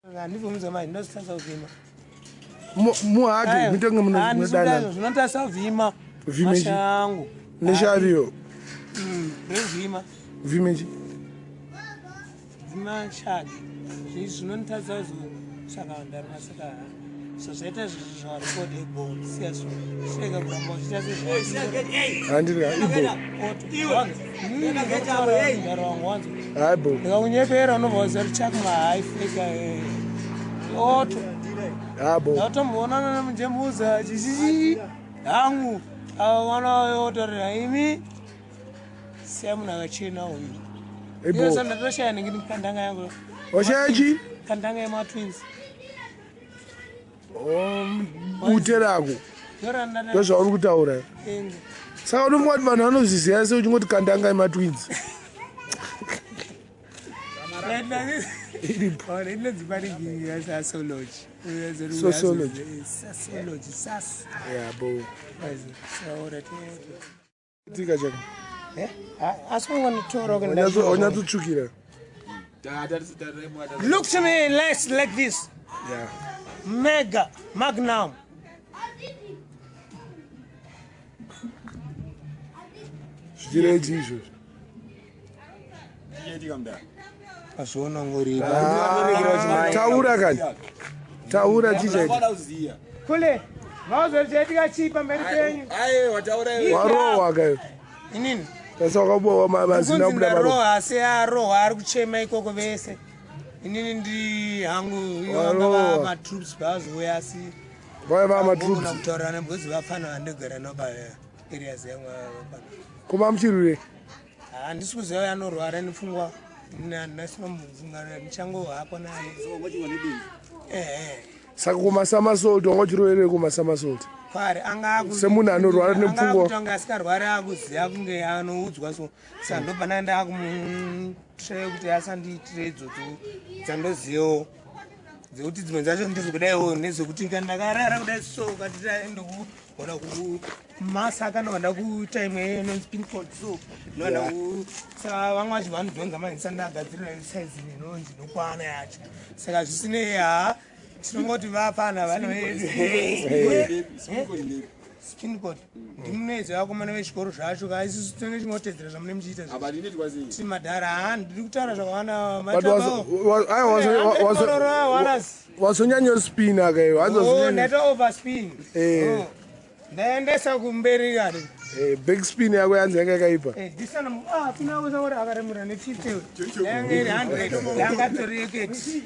Handibvumidzwa manje, ndozotadza kuvhima. Muhage mitenge munodanana. Zvinotasa kuvhima. Vhime chi? Mashango. Neshaviyo. Ndovhima. Vhime chi? Vhima shavi. Zvi zvinonditadza kuzotsvaka ndarama saka so zvaita zvarecord ego siya so. Seka kuramba uchiita sezvauri. Handiri ibo. Hayi bo. Ndikakunyepera unobva waziva kuti chakuma haifeka oto. Hayi bo. Ndatomboonana nemujemuza chichichi hangu ava mwana wayotorera imi siya munhu akachena uyu. Ibo. Iyo ndatoshaya nekuti kandanga yangu. Washaya chi? Kandanga yematwins. Bute rako. Ndoranda Ndozvauri kutaura. Inge. Saka unofunga kuti vanhu vanozviziva sei uchingoti kandanga yematwins? Iripo. Inonzi pane sasology. Sociology. Sasology. Sas. Yeah, bo. Saura. Tika chako. Asi kungonditora Wanyatsotsvukira. Look to me less like this. Yeah. Mega Magnum. Zvichirechi izvozvo. Azviona ngori. Taura kani. Taura chichaita. Kule. Vazochaitika chii pamberi penyu? Warohwa kayo. Inini. Sasa wakabowa mazina Kunzi abuda marohwa. ndarohwa asi arohwa ari kuchema ikoko vese. Inini ndi hangu Warohwa. matroops vazouya asi Vaya va vagona matroops. kutaura nebozi vafana vandigara navo pa areas yangu pano. Koma muchirure. Handisi kuziva anorwara nepfungwa. Ndasinomufunga ndichangohakwa naye. Ehe. Saka kumasomersault wanga uchiroverei kumasomersault? Kwari anga Semunhu anorwara nepfungwa. Anga asikarwari akuziva kunge anoudzwa so. Saka ndobva ndaenda akumutraya kuti asandiitire idzodzo dzandozivawo. Dzekuti dzimwe dzacho ndezvekudaiwo nezvekuti kana ndakarara kudai so kati ndokugona kumasaka ndogona kuita imwe inonzi pin code so. Ndogona ku saka vamwe vacho vanodhonza manje sandagadzirira saizi inonzi inokwana yacho. Saka zvisinei ha tinongoti vapana vana vedu. Spin code ndimunoedza vakomana vechikoro zvacho ka isusu tinenge chingotedzera zvamune muchiita zvi madhara ha ndiri kutaura zvakawanda But wazonyanyospina kayo. Hanzi ndaita overspin. Eh. Oh. Ndaendesa kumberi kani. Back spin yako yanzi yanga yakaipa. Disana kuna uzaura akaremura ne 50 yange iri 100 yangatori yeketi.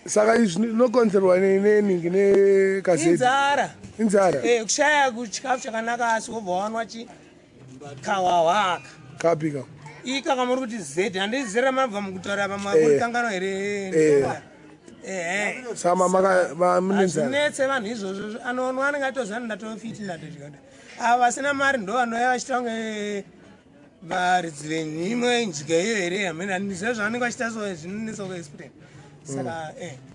Saka izvi zvinokonzerwa neningi nekazeti. Inzara. Inzara. Kushaya chikafu chakanaka asi wobva wanwa chi kawawa aka. Kapi ka? Ika kamuri kuti Z handizera mabva mukutaura pamwe kurikanganwa here. Ehe. Saka mune nzara. Zvinetse vanhu izvozvo anonwa anenge atoziva ndatofiti ndatodya. Ava vasina mari ndo vanouya vachiita kunge varidzi venyimwe nzvika iyo here hamene handiziva zvavanenge vachiita so zvinonetsa kuexplain. Saka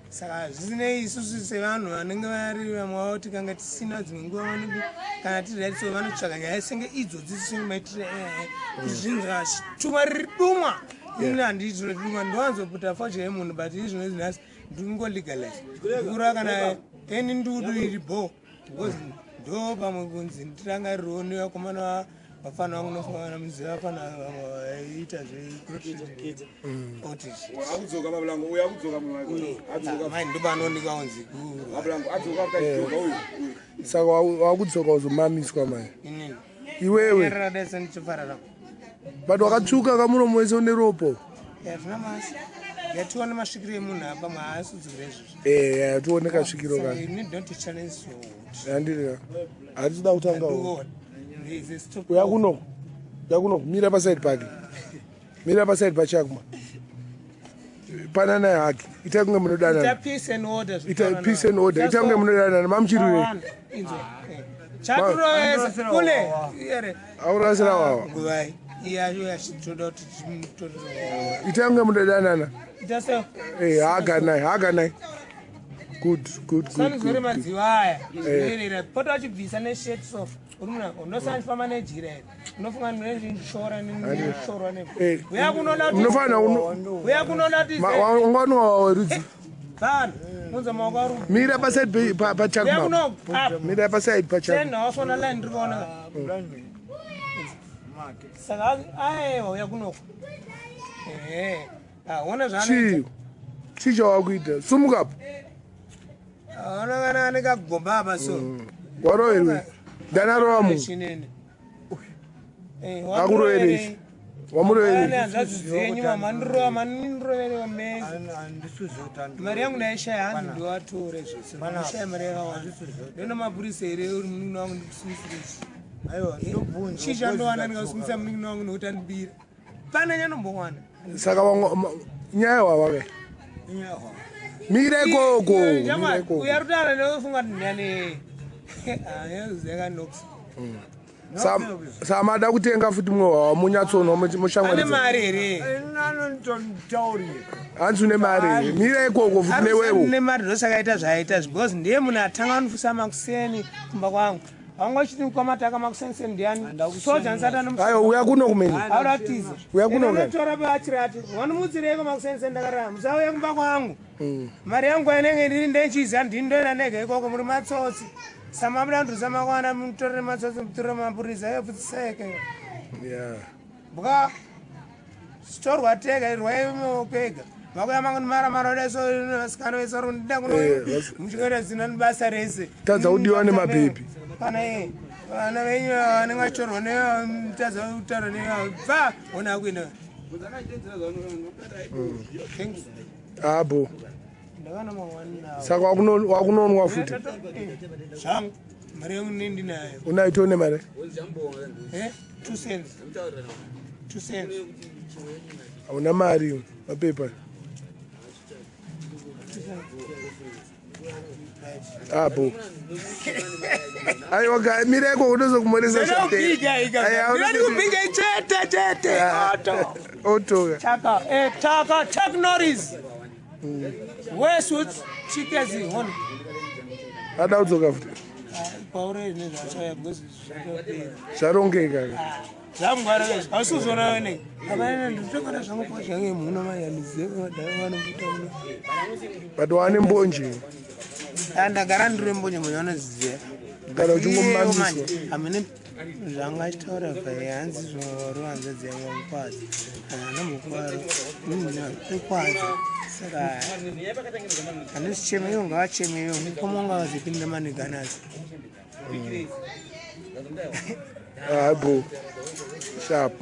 saka zvisinei isusu sevanhu vanenge vari vamwe vavo tikanga tisina dzimwe nguva vanenge kana tiri right so vanotsvaga nyaya senge idzodzi senge maitire zvinhu zvachituma riri dumwa. Ini handiiti dumwa ndowanzoputa fodya yemunhu but izvino nhasi ndingolegalize. Ndikura kana eni ndudu iri bho because ndo pamwe kunzi ndirangariro nevakomana vafana vangu nofana muziva vafana vamwe vaiita zveotish. Akudzoka mabulango uyu akudzoka mwe adzoka. Mai ndo panoonekwa kunzi guru. Mabulango adzoka akadzoka uyu. Saka wakudzoka uzomamiswa mai. Inini. Iwewe. Radesa ndichifarara. But wakatsvuka kamuromo wese une ropo. Zvina masi. Yatione masvikiro emunhu apa maasudzira izvozvo. Tione kasvikiro Saka kani. you need not to challenge so. Handiri ka. Hatida kutanga. Do There is a stop. Uya kuno. Uya kuno mira paside pake. Mira paside pachakuma. Panana hake. Ita kunge Ita munodanana. peace and order. Ita peace and order. Ita kunge munodanana. Mamuchirire. Chaturovesa kule. Yere. Aurasira wawa. Nguvai. Iya yo yachitoda kuti timutorere. Ita kunge munodanana. Ita se. Haga naye, haga naye. Good, good, good. Sanizore good. madziva aya. Zvinoerera. Pota achibvisa neshirt so. Uri muna unosanifamba nejira here. Unofunga ndinechishora neshorwa ne. Eh, Uya kunoona kuti Munofanira uya kunoona kuti wanwa werudzi. Vanhu unza maoko ari. Mira paside Uya pachakuma. kuno apa. Mira paside pachakuma. Tena wasona line ndiri kuona. Saka aiwa uya kunoko. Eh. Ah, ona zvaanoita. Chii? Chii chawakuita? Sumuka apo. Ona kana ane kagomba apa so. Waroverwe. Ndanarova munhu. Chinene. Eh, Akuroverei. Wamuroverei. hanzvadzi dzenyu mamandirova mandiroverewo mese. Mari yangu ndaishaya hanzi ndiwatore zvese. Ndishaya mari yakawanda. Ndona mapurisa here uri munin'ina wangu ndikusungisire chii chandowana ndikasungisa munin'ina wangu nokuti andibira. Pana nyanombowana. Saka nyaya wawake. Mira ikoko. Mira ikoko. Uya rutaura ndofunga kuti ndiyani. Yakanox. Samada kutenga futi mumwe wawa munyatsonwa Ane mushamwari. mari here? Hanzi une mari here? Mira ikoko futi newewo. Ane mari ndosakaita zvaaita zvi because ndiye munhu atanga anofusa makuseni kumba kwangu. Vanga vachiti kwamataka makuseni ndiyani? Soja ndisati anomusa. Ayo uya kuno kumene. Auratiza. Uya kuno kani. Unotora paachirati. Wanomutsireiko makuseni ndakarara. Musauya kumba kwangu. Mari yangu ainenge ndiri ndechiziva ndini ndoenda ndega ikoko muri matsotsi. Samabuda ndusa makwana mutorere matsotsi mutorere mapurisa iyo pfutsiseke. Yeah. Bwa sitorwa tega irwai kwega. Makuya mangu mara mara uda so vasikana vese vari kundida kuno muchikuita zina basa rese. Tadza kudiwa nemabhebhi. Pana iye vana venyu vanenge vachitorwa netadza kutaura newe bva ona kuenda. Thanks. Abo. Ndakana mawani nawo. Saka wakunonwa futi. Zvangu mari yangu ndinayo. Unaito nemari. Eh? 2 cents. 2 cents. Hauna mari mapepa. Abo. Aiwa ga mira ikoko ndozokumoresa Ndinokubhinya ika. Ndinokubhinya chete chete. Oto. Otoka. Chaka, eh, Chaka, Chuck Norris. Wear suits, chikezi, hon. Ada kudzoka futi. Paure nezvachaya because zvakapera. Zvarongeka. Zvamugwara vezvo. Hausi kuzoona wene. Apa nditokona zvangu kwa zvangu muno mayandiziva vanobuda muno. But wane mbonje. Ndagara ndiri mbonje munhu anoziziva. Kana uchingomamiswa. Amene zvanga achitaura payanzi zvoruvanzadzi yangu mukwadzi. Ana mukwaro. Mukwadzi. Saka handisichemeyo ngavachemeyo mukoma wanga vazipinda maniganasi. Abo. Sharp.